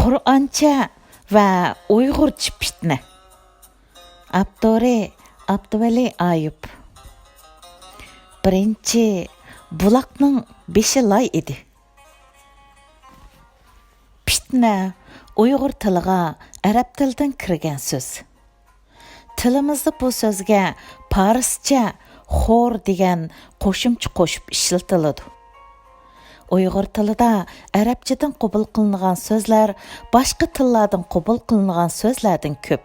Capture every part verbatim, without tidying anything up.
قۇرئانچە ۋە ئۇيغۇرچە پىتنە. ئاپتورى: ئابدۇۋەلى ئايۇپ. بىرىنچى، بۇلاقنىڭ بېشى لاي ئىدى. پىتنە ئۇيغۇر تىلىغا ئەرەب تىلىدىن كىرگەن سۆز. تىلىمىزدا بۇ سۆزگە پارسچە خور دېگەن قوشۇمچە قوشۇپ ئىشلىتىلىدۇ. ئۇيغۇر تىلىدا ئەرەبچىدىن قوبۇل قىلىنغان سۆزلەر باشقا تىللاردىن قوبۇل قىلىنغان سۆزلەردىن كۆپ.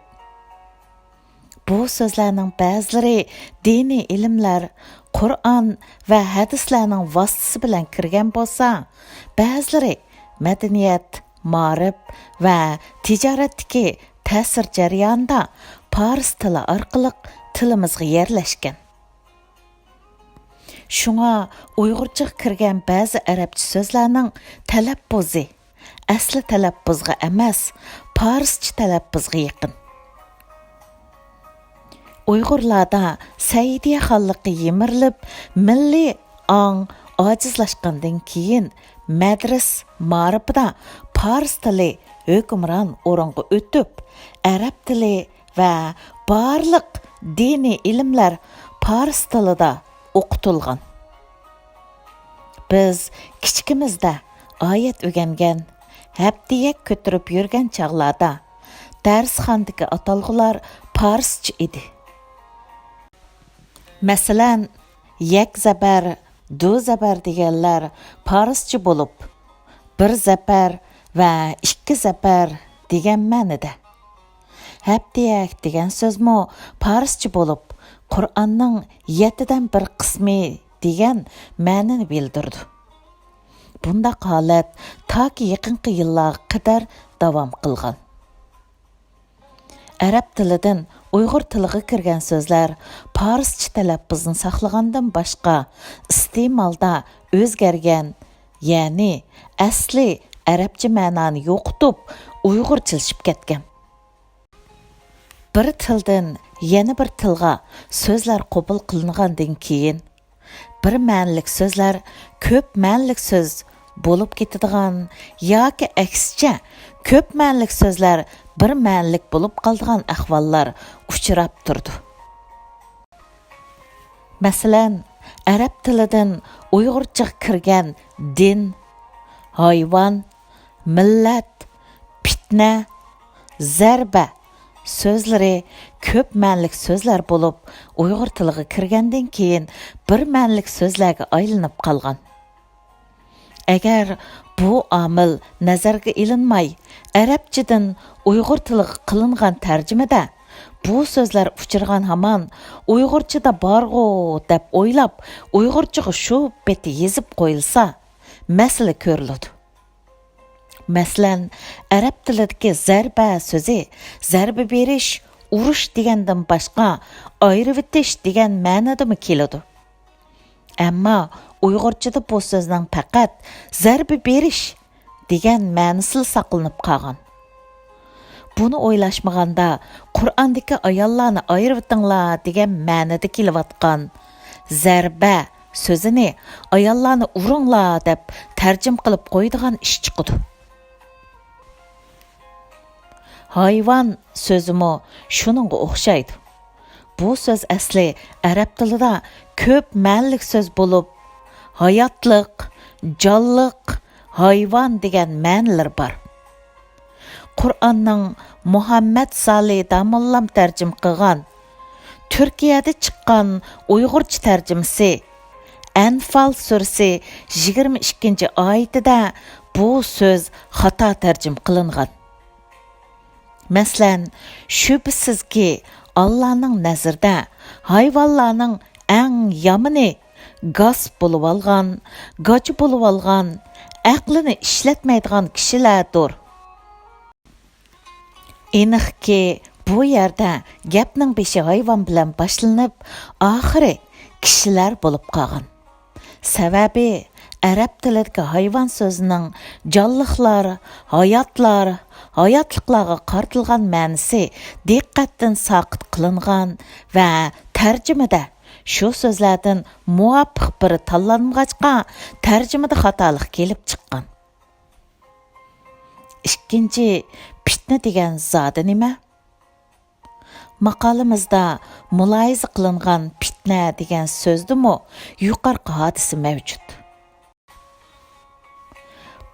بۇ سۆزلەرنىڭ بەزىلىرى دىنىي ئىلىملەر، قۇرئان ۋە ھەدىسلەرنىڭ ۋاسىتىسى بىلەن كىرگەن بولسا، بەزىلىرى مەدەنىيەت، مائارىپ ۋە تىجارەتتىكى تەسىر جەريانىدا پارس تىلى ئارقىلىق تىلىمىزغا يەرلەشكەن. شۇڭا ئۇيغۇرچىغا كىرگەن بەزى ئەرەبچە سۆزلەرنىڭ تەلەپپۇزى ئەسلى تەلەپپۇزغا ئەمەس، پارسچە تەلەپپۇزغا يېقىن. ئۇيغۇرلاردا سەئىدىيە خانلىقى يىمىرىلىپ، مىللىي ئاڭ ئاجىزلاشقاندىن كېيىن، مەدرىس مائارىپىدا پارس تىلى ھۆكۈمران ئورۇنغا ئۆتۈپ، ئەرەب تىلى ۋە بارلىق دىنىي ئىلىملەر پارس تىلىدا ئوقۇتۇلغان. بىز كىچىكىمىزدە ئايەت ئۆگەنگەن، ھەپتىيەك كۆتۈرۈپ يۈرگەن چاغلاردا دەرسخانىدىكى ئاتالغۇلار پارسچە ئىدى. مەسىلەن، يەك زەبەر، دۇ زەبەر دېگەنلەر پارسچە بولۇپ، بىر زەپەر ۋە ئىككى زەپەر دېگەن مەنىدە. ھەپتىيەك دېگەن سۆزمۇ پارسچە بولۇپ، قۇرئاننىڭ يەتتىدىن بىر قىسمى دېگەن مەنىنى بىلدۈرىدۇ. بۇنداق ھالەت تاكى يېقىنقى يىللارغا قەدەر داۋام قىلغان. ئەرەب تىلىدىن ئۇيغۇر تىلىغا كىرگەن سۆزلەر پارسچە تەلەپپۇزنى ساقلىغاندىن باشقا، ئىستېمالدا ئۆزگەرگەن، يەنى ئەسلى ئەرەبچە مەنانى يوقىتىپ، ئۇيغۇرچىلىشىپ كەتكەن. بىر تىلدىن يەنە بىر تىلغا سۆزلەر قوبۇل قىلىنغاندىن كېيىن، بىر مەنىلىك سۆزلەر كۆپ مەنىلىك سۆز بولۇپ كېتىدىغان ياكى ئەكسىچە، كۆپ مەنىلىك سۆزلەر بىر مەنىلىك بولۇپ قالىدىغان ئەھۋاللار ئۇچراپ تۇرىدۇ. مەسىلەن، ئەرەب تىلىدىن ئۇيغۇرچىغا كىرگەن دىن، ھايۋان، مىللەت، پىتنە، زەربە سۆزلىرى كۆپ مەنىلىك سۆزلەر بولۇپ، ئۇيغۇر تىلىغا كىرگەندىن كېيىن بىر مەنىلىك سۆزلەرگە ئايلىنىپ قالغان. ئەگەر بۇ ئامىل نەزەرگە ئېلىنماي، ئەرەبچىدىن ئۇيغۇر تىلىغا قىلىنغان تەرجىمىدە بۇ سۆزلەر ئۇچرىغان ھامان ئۇيغۇرچىدا بارغۇ دەپ ئويلاپ، ئۇيغۇرچىغا شۇ پېتى يېزىپ قويۇلسا، مەسىلە كۆرۈلىدۇ. مەسىلەن، ئەرەب تىلىدىكى زەربە سۆزى زەربە بېرىش، ئۇرۇش دېگەندىن باشقا، ئايرىۋېتىش دېگەن مەنىدىمۇ كېلىدۇ. ئەمما ئۇيغۇرچىدا بۇ سۆزنىڭ پەقەت زەربە بېرىش دېگەن مەنىسىلا ساقلىنىپ قالغان. بۇنى ئويلاشمىغاندا، قۇرئاندىكى «ئاياللارنى ئايرىۋېتىڭلار» دېگەن مەنىدە كېلىۋاتقان «زەربە» سۆزىنى «ئاياللارنى ئۇرۇڭلار» دەپ تەرجىمە قىلىپ قويىدىغان ئىش چىقىدۇ. ھايۋان سۆزىمۇ شۇنىڭغا ئوخشايدۇ. بۇ سۆز ئەسلى ئەرەب تىلىدا كۆپ مەنىلىك سۆز بولۇپ، ھاياتلىق، جانلىق، ھايۋان دېگەن مەنىلىرى بار. قۇرئاننىڭ مۇھەممەد سالى داموللام تەرجىمە قىلغان، تۈركىيەدە چىققان ئۇيغۇرچە تەرجىمىسى، ئەنفال سۈرىسى يىگىرمە ئىككىنچى ئايىتىدە بۇ سۆز خاتا تەرجىمە قىلىنغان. مەسىلەن، شۈبھىسىزكى، ئاللانىڭ نەزىرىدە ھايۋانلارنىڭ ئەڭ يامىنى گاس بولۇۋالغان، گاچا بولۇۋالغان، ئەقلىنى ئىشلەتمەيدىغان كىشىلەردۇر. ئېنىقكى، بۇ يەردە گەپنىڭ بېشى ھايۋان بىلەن باشلىنىپ، ئاخىرى كىشىلەر بولۇپ قالغان. سەۋەبى، ئەرەب تىلىدىكى ھايۋان سۆزىنىڭ جانلىقلار، ھاياتلار، ھاياتلىقلارغا قارىتىلغان مەنىسى دىققەتتىن ساقىت قىلىنغان ۋە تەرجىمىدە شۇ سۆزلەردىن مۇۋاپىق بىرى تاللانمىغاچقا، تەرجىمىدە خاتالىق كېلىپ چىققان. ئىككىنچى، پىتنە دېگەن زادى نېمە؟ ماقالىمىزدا مۇلاھىزە قىلىنغان پىتنە دېگەن سۆزدىمۇ يۇقىرىقى ھادىسە مەۋجۇت.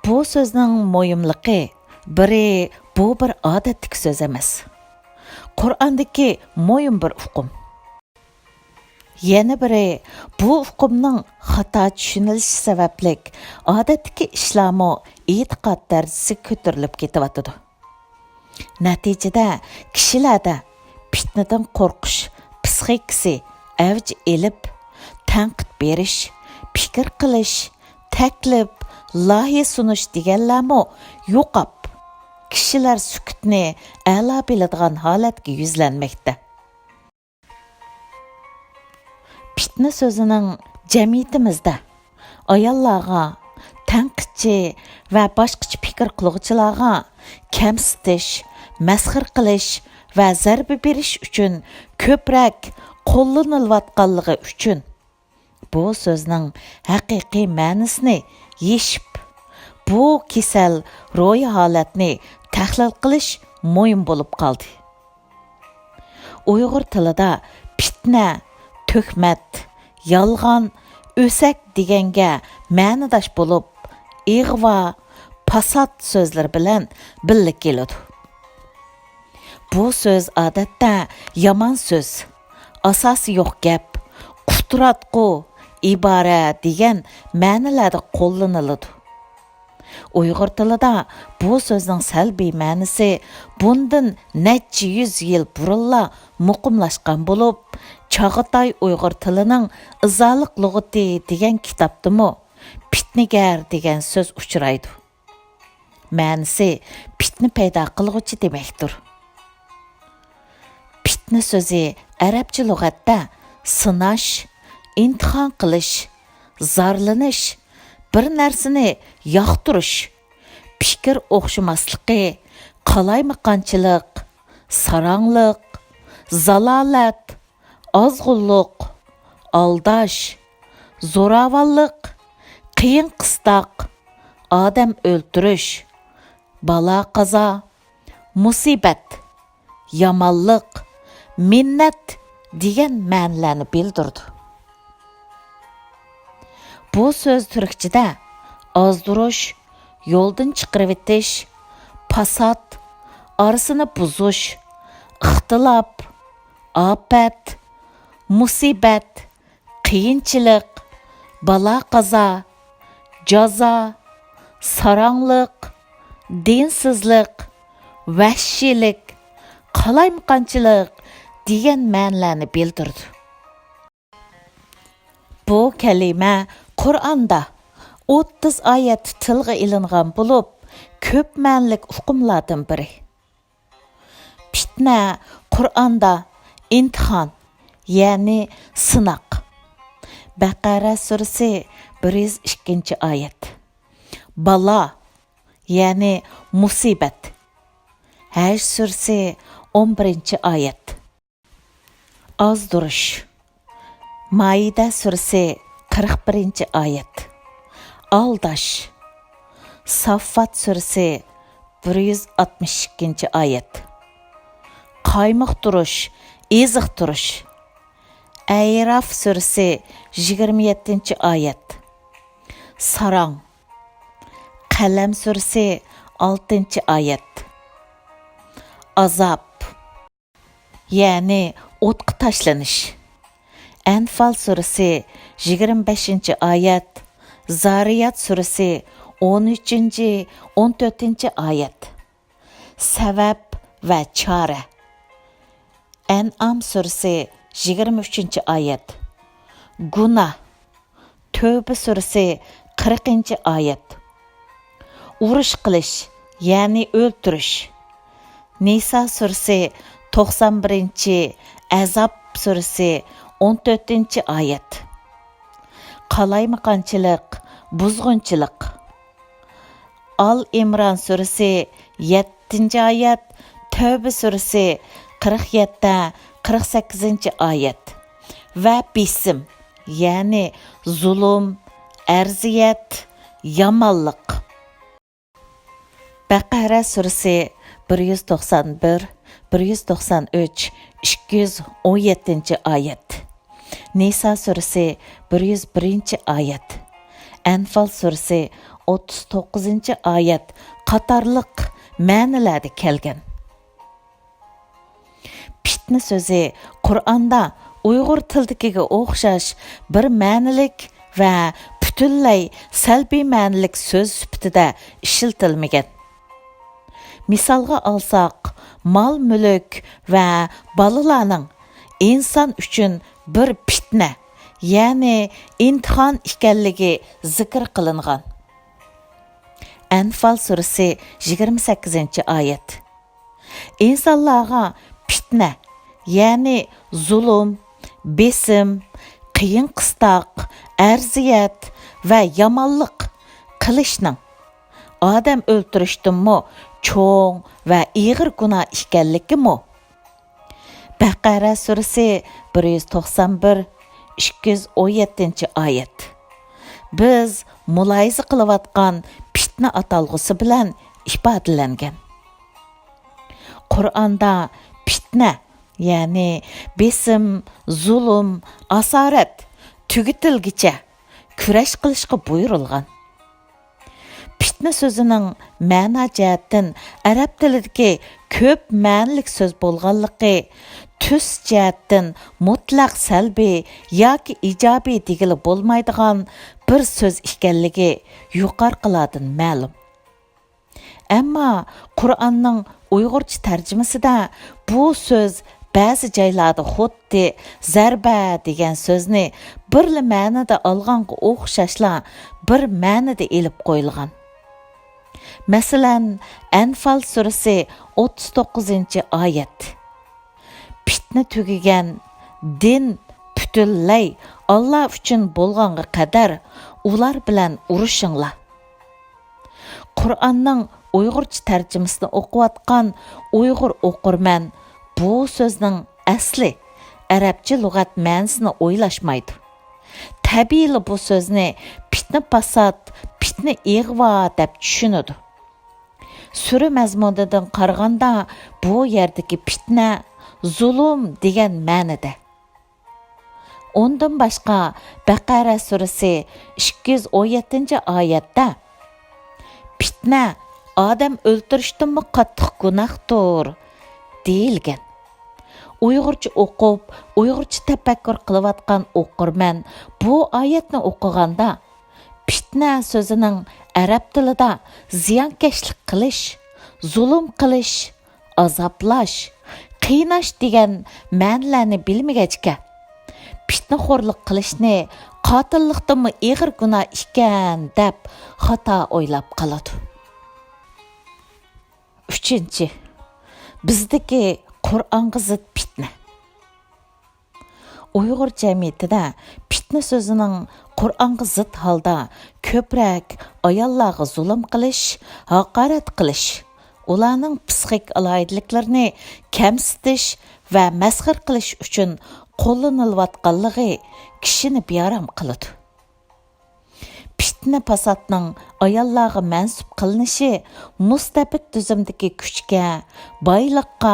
بۇ سۆزنىڭ مۇھىملىقى، بىرى، بۇ بىر ئادەتتىكى سۆز ئەمەس. قۇرئاندىكى مۇھىم بىر ئۇقۇم. يەنە بىرى، بۇ ئۇقۇمنىڭ خاتا چۈشىنىلىشى سەۋەبلىك، ئادەتتىكى ئىشلارمۇ ئېتىقاد دەرىجىسىگە كۆتۈرۈلۈپ كېتىۋاتىدۇ. نەتىجىدە، كىشىلەردە پىتنىدىن قورقۇش پىسخىكىسى ئەۋج ئېلىپ، تەنقىد بېرىش، پىكىر قىلىش، تەكلىپ، لايىھە سۇنۇش دېگەنلەرمۇ يوقاپ، كىشىلەر سۈكۈتنى ئەلا بىلىدىغان ھالەتكە يۈزلەنمەكتە. پىتنە سۆزىنىڭ جەمئىيىتىمىزدە ئاياللارغا، تەنقىدچى ۋە باشقىچە پىكىر قىلغۇچىلارغا كەمسىتىش، مەسخىرە قىلىش ۋە زەربە بېرىش ئۈچۈن كۆپرەك قوللىنىلىۋاتقانلىقى ئۈچۈن، بۇ سۆزنىڭ ھەقىقىي مەنىسىنى يېشىپ، بۇ كېسەل روھىي ھالەتنى تەھلىل قىلىش مۇھىم بولۇپ قالدى. ئۇيغۇر تىلىدا پىتنە، تۆھمەت، يالغان، ئۆسەك دېگەنگە مەنىداش بولۇپ، ئىغۋا، پاسات سۆزلىرى بىلەن بىللە كېلىدۇ. بۇ سۆز ئادەتتە يامان سۆز، ئاساسى يوق گەپ، قۇتراتقۇ، ئىبارە دېگەن مەنىلەردە قوللىنىلىدۇ. ئۇيغۇر تىلىدا بۇ سۆزنىڭ سەلبىي مەنىسى بۇندىن نەچچە يۈز يىل بۇرۇنلا مۇقىملاشقان بولۇپ، چاغاتاي ئۇيغۇر تىلىنىڭ ئىزالىق لۇغىتى دېگەن كىتابتىمۇ پىتنىگەر دېگەن سۆز ئۇچرايدۇ. مەنىسى پىتنە پەيدا قىلغۇچى دېمەكتۇر. پىتنە سۆزى ئەرەبچە لۇغەتتە سىناش، ئىمتىھان قىلىش، زارلىنىش، بىر نەرسىنى ياقتۇرۇش، پىكىر ئوخشىماسلىقى، قالايمىقانچىلىق، ساراڭلىق، زالالەت، ئازغۇنلۇق، ئالداش، زوراۋانلىق، قىيىن-قىستاق، ئادەم ئۆلتۈرۈش، بالا-قازا، مۇسىبەت، يامانلىق، مىننەت دېگەن مەنىلەرنى بىلدۈرىدۇ. بۇ سۆز تۈركچىدە ئازدۇرۇش، يولدىن چىقىرىۋېتىش، پاسات، ئارىسىنى بۇزۇش، ئىختىلاپ، ئاپەت، مۇسىبەت، قىيىنچىلىق، بالا-قازا، جازا، ساراڭلىق، دىنسىزلىق، ۋەھشىيلىك، قالايمىقانچىلىق دېگەن مەنىلەرنى بىلدۈرىدۇ. بۇ كەلىمە قۇرئاندا ئوتتۇز ئايەتتە تىلغا ئېلىنغان بولۇپ، كۆپ مەنىلىك ئۇقۇملاردىن بىرى. پىتنە قۇرئاندا ئىمتىھان، يەنى سىناق. بەقەرە سۈرىسى بىر يۈز ئىككىنچى ئايەت. بالا، يەنى مۇسىبەت. ھەج سۈرىسى ئون بىرىنچى ئايەت. ئازدۇرۇش. مائىدە سۈرىسى قىرىق بىرىنچى ئايەت. ئالداش. ساففات سۈرىسى بىر يۈز ئاتمىش ئىككىنچى ئايەت. قايمۇقتۇرۇش، ئېزىقتۇرۇش. ئەئراف سۈرىسى يىگىرمە يەتتىنچى ئايەت. ساراڭ. قەلەم سۈرىسى ئالتىنچى ئايەت. ئازاب. يەنى ئوتقا تاشلىنىش. ئەنفال سۈرىسى يىگىرمە بەشىنچى ئايەت، زارىيات سۈرىسى ئون ئۈچىنچى، ئون تۆتىنچى ئايەت. سەۋەب ۋە چارە. ئەنئام سۈرىسى يىگىرمە ئۈچىنچى ئايەت. گۇناھ. تەۋبە سۈرىسى قىرىقىنچى ئايەت. ئۇرۇش قىلىش، يەنى ئۆلتۈرۈش. نىسا سۈرىسى توقسان بىرىنچى، ئەزاب سۈرىسى ئون تۆتىنچى ئايەت. قالايمىقانچىلىق، بۇزغۇنچىلىق. ئال ئىمران سۈرىسى يەتتىنچى ئايەت، تەۋبە سۈرىسى قىرىق يەتتە، قىرىق سەككىزىنچى ئايەت. ۋە بېسىم، يەنى زۇلۇم، ئەرزىيەت، يامانلىق. بەقەرە سۈرىسى بىر يۈز توقسان بىر، بىر يۈز توقسان ئۈچ، ئىككى يۈز ئون يەتتىنچى ئايەت. نىسا سۈرىسى بىر يۈز بىرىنچى ئايەت. ئەنفال سۈرىسى ئوتتۇز توققۇزىنچى ئايەت قاتارلىق مەنىلەردە كەلگەن. پىتنە سۆزى قۇرئاندا ئۇيغۇر تىلىدىكىگە ئوخشاش بىر مەنىلىك ۋە پۈتۈنلەي سەلبىي مەنىلىك سۆز سۈپىتىدە ئىشلىتىلمىگەن. مىسالغا ئالساق، مال-مۈلۈك ۋە بالىلارنىڭ ئىنسان ئۈچۈن بىر پىتنە، يەنى ئىمتىھان ئىكەنلىكى زىكىر قىلىنغان. ئەنفال سۈرىسى يىگىرمە سەككىزىنچى ئايەت. ئىنسانلارغا پىتنە، يەنى زۇلۇم، بېسىم، قىيىن-قىستاق، ئەرزىيەت ۋە يامانلىق قىلىشنىڭ ئادەم ئۆلتۈرۈشتىنمۇ چوڭ ۋە ئېغىر گۇناھ ئىكەنلىكىمۇ. بەقەرە سۈرىسى بىر يۈز توقسان بىر، ئىككى يۈز ئون يەتتىنچى ئايەت. بىز مۇلاھىزە قىلىۋاتقان پىتنە ئاتالغۇسى بىلەن ئىپادىلەنگەن. قۇرئاندا پىتنە، يەنى بېسىم، زۇلۇم، ئاسارەت تۈگىتىلگىچە كۈرەش قىلىشقا بۇيرۇلغان. پىتنە سۆزىنىڭ مەنا جەھەتتىن ئەرەب تىلىدىكى كۆپ مەنىلىك سۆز بولغانلىقى، تۈس جەھەتتىن مۇتلەق سەلبىي ياكى ئىجابىي دېگىلى بولمايدىغان بىر سۆز ئىكەنلىكى يۇقىرىقىلاردىن مەلۇم. ئەمما قۇرئاننىڭ ئۇيغۇرچە تەرجىمىسىدە بۇ سۆز بەزى جايلاردا خۇددى زەربە دېگەن سۆزنى بىرلا مەنىدە ئالغانغا ئوخشاشلا بىر مەنىدە ئېلىپ قويۇلغان. مەسىلەن، ئەنفال سۈرىسى ئوتتۇز توققۇزىنچى ئايەت. پىتنە تۈگىگەن، دىن پۈتۈنلەي ئاللا ئۈچۈن بولغانغا قەدەر ئۇلار بىلەن ئۇرۇشۇڭلار. قۇرئاننىڭ ئۇيغۇرچە تەرجىمىسىنى ئوقۇۋاتقان ئۇيغۇر ئوقۇرمەن بۇ سۆزنىڭ ئەسلى ئەرەبچە لۇغەت مەنىسىنى ئويلاشمايدۇ. تەبىئىيلا بۇ سۆزنى پىتنە-پاسات، پىتنە-ئىغۋا دەپ چۈشىنىدۇ. سۈرە مەزمۇنىدىن قارىغاندا، بۇ يەردىكى پىتنە، زۇلۇم دېگەن مەنىدە. ئۇندىن باشقا، بەقەرە سۈرىسى ئىككى يۈز ئون يەتتىنچى ئايەتتە، پىتنە ئادەم ئۆلتۈرۈشتىنمۇ قاتتىق گۇناھتۇر، دېيىلگەن. ئۇيغۇرچە ئوقۇپ، ئۇيغۇرچە تەپەككۇر قىلىۋاتقان ئوقۇرمەن بۇ ئايەتنى ئوقۇغاندا، پىتنە سۆزىنىڭ ئەرەب تىلىدا زىيانكەشلىك قىلىش، زۇلۇم قىلىش، ئازابلاش، قىيناش دېگەن مەنىلەرنى بىلمىگەچكە، پىتنىخورلۇق قىلىشنى قاتىللىقتىنمۇ ئېغىر گۇناھ ئىكەن دەپ خاتا ئويلاپ قالىدۇ. ئۈچىنچى، بىزدىكى قۇرئانغا زىت پىتنە. ئۇيغۇر جەمئىيىتىدە پىتنە سۆزىنىڭ قۇرئانغا زىت ھالدا كۆپرەك ئاياللارغا زۇلۇم قىلىش، ھاقارەت قىلىش، ئۇلارنىڭ پسىخىك ئالاھىدىلىكلىرىنى كەمسىتىش ۋە مەسخىرە قىلىش ئۈچۈن قوللىنىلىۋاتقانلىقى كىشىنى بىئارام قىلىدۇ. پىتنە-پاساتنىڭ ئاياللارغا مەنسۇپ قىلىنىشى مۇستەبىت تۈزۈمدىكى كۈچكە، بايلىققا،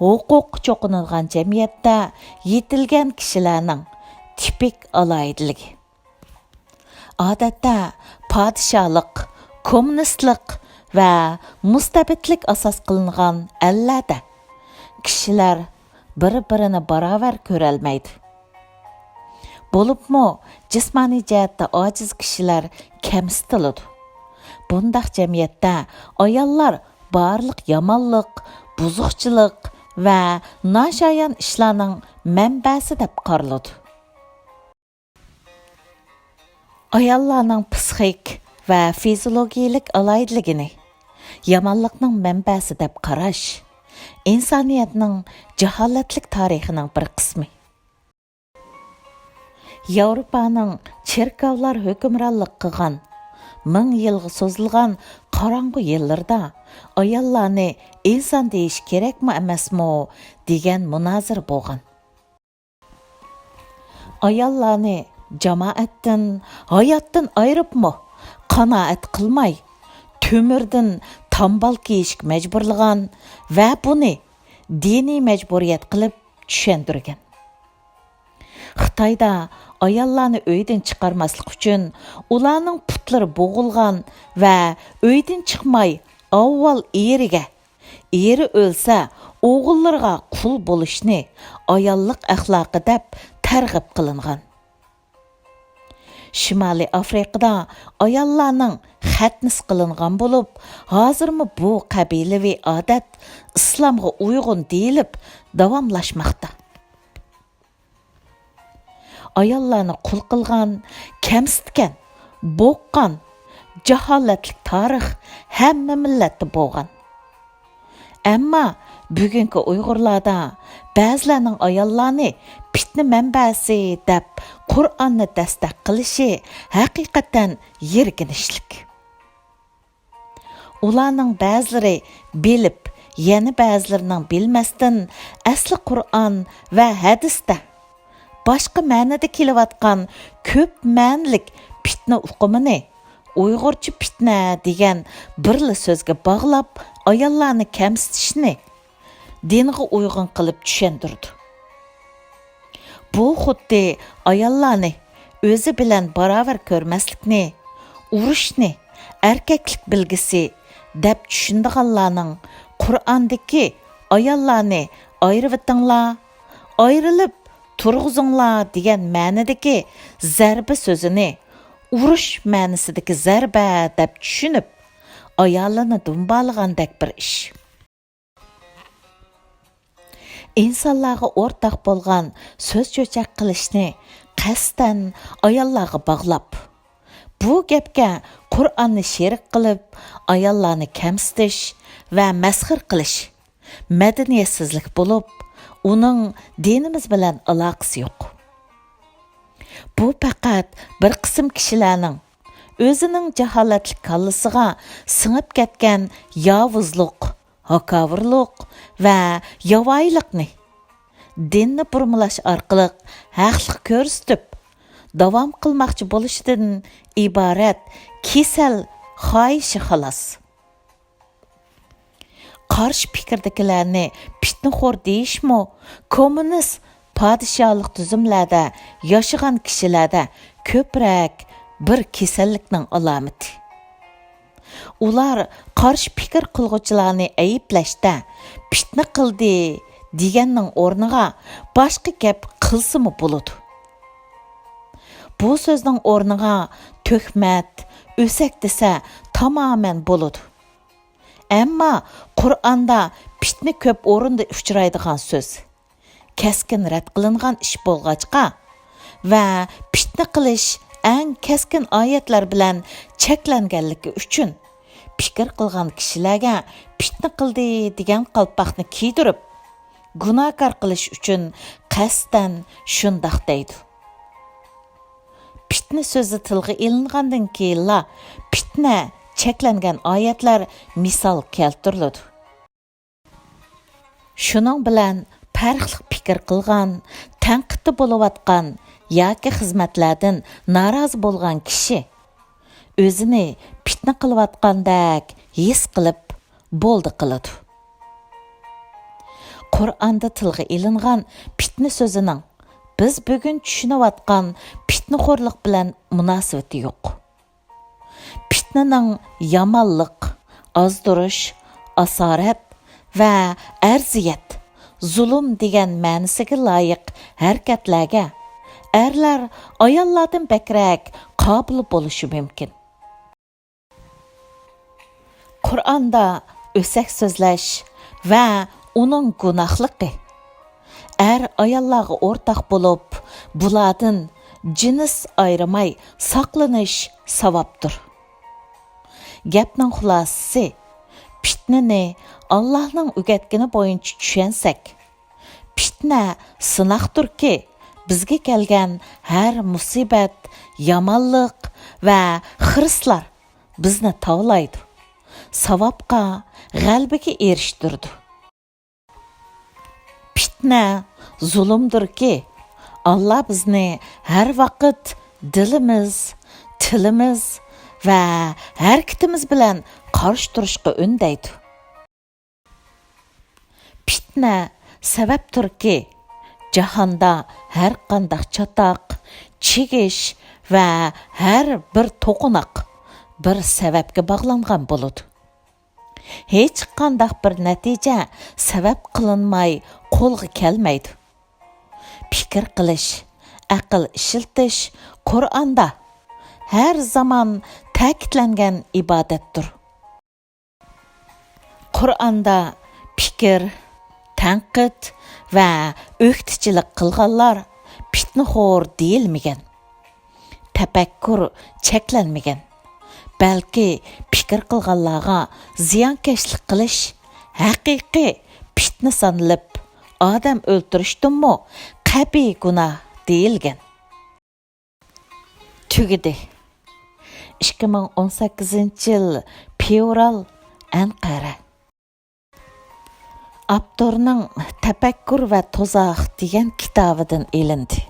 ھوقۇققا چوقۇنىدىغان جەمئىيەتتە يېتىلگەن كىشىلەرنىڭ تىپىك ئالاھىدىلىكى. ئادەتتە پادىشاھلىق، كوممۇنىستلىق ۋە مۇستەبىتلىك ئاساس قىلىنغان ئەللەردە كىشىلەر بىر-بىرىنى باراۋەر كۆرەلمەيدۇ. بولۇپمۇ جىسمانىي جەھەتتە ئاجىز كىشىلەر كەمسىتىلىدۇ. بۇنداق جەمئىيەتتە ئاياللار بارلىق يامانلىق، بۇزۇقچىلىق ۋە ناشايان ئىشلارنىڭ مەنبەسى دەپ قارىلىدۇ. ئاياللارنىڭ پسىخىك ۋە فىزىولوگىيىلىك ئالاھىدىلىكىنى، يامانلىقنىڭ مەنبەسى دەپ قاراش ئىنسانىيەتنىڭ جاھالەتلىك تارىخىنىڭ بىر قىسمى. ياۋروپانىڭ چېركاۋلار ھۆكۈمرانلىق قىلغان مىڭ يىلغا سوزۇلغان قاراڭغۇ يىللىرىدا ئاياللارنى ئىنسان دېيىش كېرەكمۇ ئەمەسمۇ دېگەن مۇنازىرە بولغان. ئاياللارنى جامائەتتىن، ھاياتتىن ئايرىپمۇ قانائەت قىلماي، تۆمۈردىن سامبال كىيىشكە مەجبۇرلىغان ۋە بۇنى دىنىي مەجبۇرىيەت قىلىپ چۈشەندۈرگەن. خىتايدا ئاياللارنى ئۆيدىن چىقارماسلىق ئۈچۈن ئۇلارنىڭ پۇتلىرى بوغۇلغان ۋە ئۆيدىن چىقماي ئاۋۋال ئېرىگە، ئېرى ئۆلسە ئوغۇللىرىغا قۇل بولۇشنى ئاياللىق ئەخلاقى دەپ تەرغىب قىلىنغان. شىمالىي ئافرىقىدا ئاياللارنىڭ خەتنىسى قىلىنغان بولۇپ، ھازىرمۇ بۇ قەبىلىۋى ئادەت ئىسلامغا ئۇيغۇن دېيىلىپ داۋاملاشماقتا. ئاياللارنى قۇل قىلغان، كەمسىتكەن، بوغقان، جاھالەتلىك تارىخ ھەممە مىللەتتە بولغان. ئەمما بۈگۈنكى ئۇيغۇرلاردا بەزىلەرنىڭ ئاياللارنى پىتنە مەنبەسى دەپ قۇرئاننى دەستەك قىلىشى ھەقىقەتەن يىرگىنچلىك. ئۇلارنىڭ بەزىلىرى بىلىپ، يەنە بەزىلىرىنىڭ بىلمەستىن ئەسلى قۇرئان ۋە ھەدىستە باشقا مەنىدە كېلىۋاتقان كۆپ مەنىلىك پىتنە ئۇقۇمىنى ئۇيغۇرچە پىتنە دېگەن بىرلا سۆزگە باغلاپ، ئاياللارنى كەمسىتىشنى دىنغا ئۇيغۇن قىلىپ چۈشەندۈرىدۇ. بۇ خۇددى ئاياللارنى ئۆزى بىلەن باراۋەر كۆرمەسلىكنى، ئۇرۇشنى ئەركەكلىك بەلگىسى دەپ چۈشىنىدىغانلارنىڭ قۇرئاندىكى «ئاياللارنى ئايرىۋېتىڭلار، ئايرىلىپ تۇرغۇزۇڭلار» دېگەن مەنىدىكى زەربە سۆزىنى ئۇرۇش مەنىسىدىكى زەربە دەپ چۈشىنىپ، ئايالىنى دۇمبالىغاندەك بىر ئىش. ئىنسانلارغا ئورتاق بولغان سۆز-چۆچەك قىلىشنى قەستەن ئاياللارغا باغلاپ، بۇ گەپكە قۇرئاننى شېرىك قىلىپ، ئاياللارنى كەمسىتىش ۋە مەسخىرە قىلىش مەدەنىيەتسىزلىك بولۇپ، ئۇنىڭ دىنىمىز بىلەن ئالاقىسى يوق. بۇ پەقەت بىر قىسىم كىشىلەرنىڭ ئۆزىنىڭ جاھالەتلىك كاللىسىغا سىڭىپ كەتكەن ياۋۇزلۇق، ھاكاۋۇرلۇق ۋە ياۋايىلىقنى دىننى بۇرمىلاش ئارقىلىق ھەقلىق كۆرسىتىپ، داۋام قىلماقچى بولۇشىدىن ئىبارەت كېسەل خاھىشى خالاس. قارشى پىكىردىكىلەرنى پىتنىخور دېيىشمۇ كوممۇنىست پادىشاھلىق تۈزۈملەردە ياشىغان كىشىلەردە كۆپرەك بىر كېسەللىكنىڭ ئالامىتى. ئۇلار قارشى پىكىر قىلغۇچىلارنى ئەيىبلەشتە «پىتنە قىلدى» دېگەننىڭ ئورنىغا باشقا گەپ قىلسىمۇ بولىدۇ. بۇ سۆزنىڭ ئورنىغا تۆھمەت، ئۆسەك دېسە تامامەن بولىدۇ. ئەمما قۇرئاندا پىتنە كۆپ ئورۇندا ئۇچرايدىغان سۆز، كەسكىن رەت قىلىنغان ئىش بولغاچقا ۋە پىتنە قىلىش ئەڭ كەسكىن ئايەتلەر بىلەن چەكلەنگەنلىكى ئۈچۈن، پىكىر قىلغان كىشىلەرگە «پىتنە قىلدى» دېگەن قالپاقنى كىيدۈرۈپ، گۇناھكار قىلىش ئۈچۈن قەستەن شۇنداق دەيدۇ. پىتنە سۆزى تىلغا ئېلىنغاندىن كېيىنلا پىتنە چەكلەنگەن ئايەتلەر مىسال كەلتۈرۈلىدۇ. شۇنىڭ بىلەن پەرقلىق پىكىر قىلغان، تەنقىدتە بولۇۋاتقان ياكى خىزمەتلەردىن نارازى بولغان كىشى ئۆزىنى پىتنە قىلىۋاتقاندەك ھېس قىلىپ، بولدى قىلىدۇ. قۇرئاندا تىلغا ئېلىنغان پىتنە سۆزىنىڭ بىز بۈگۈن چۈشىنىۋاتقان پىتنىخورلۇق بىلەن مۇناسىۋىتى يوق. پىتنىنىڭ يامانلىق، ئازدۇرۇش، ئاسارەت ۋە ئەرزىيەت، زۇلۇم دېگەن مەنىسىگە لايىق ھەرىكەتلەرگە ئەرلەر ئاياللاردىن بەكرەك قابىل بولۇشى مۇمكىن. قۇرئاندا ئۆسەك سۆزلەش ۋە ئۇنىڭ گۇناھلىقى، ئەر ئاياللارغا ئورتاق بولۇپ، بۇلاردىن جىنس ئايرىماي ساقلىنىش ساۋابتۇر. گەپنىڭ خۇلاسىسى، پىتنىنى ئاللاھنىڭ ئۆگەتكىنى بويىچە چۈشەنسەك، پىتنە سىناقتۇركى، بىزگە كەلگەن ھەر مۇسىبەت، يامانلىق ۋە خىرىسلار بىزنى تاۋلايدۇ، ساۋابقا، غەلىبىگە ئېرىشتۈرىدۇ. پىتنە زۇلۇمدۇركى، ئاللا بىزنى ھەر ۋاقىت دىلىمىز، تىلىمىز، ۋە ھەرىكىتىمىز بىلەن قارشى تۇرۇشقا ئۈندەيدۇ. پىتنە سەۋەبتۇركى، جاھاندا ھەر قانداق چاتاق، چىگىش ۋە ھەر بىر توقۇناق بىر سەۋەبكە باغلانغان بولىدۇ. ھېچقانداق بىر نەتىجە سەۋەب قىلىنماي قولغا كەلمەيدۇ. پىكىر قىلىش، ئەقىل ئىشلىتىش قۇرئاندا ھەر زامان تەكىتلەنگەن ئىبادەتتۇر. قۇرئاندا پىكىر، تەنقىد ۋە ئۆكتىچىلىك قىلغانلار پىتنىخور دېيىلمىگەن. تەپەككۇر چەكلەنمىگەن. بەلكى پىكىر قىلغانلارغا زىيانكەشلىك قىلىش ھەقىقىي پىتنە سانىلىپ، ئادەم ئۆلتۈرۈشتىنمۇ قەبىھ گۇناھ دېيىلگەن. تۈگىدى. ئىككى مىڭ ئون سەككىزىنچى يىل، فېۋرال، ئەنقەرە. ئاپتورنىڭ تەپەككۇر ۋە تۇزاق دېگەن كىتابىدىن ئېلىندى.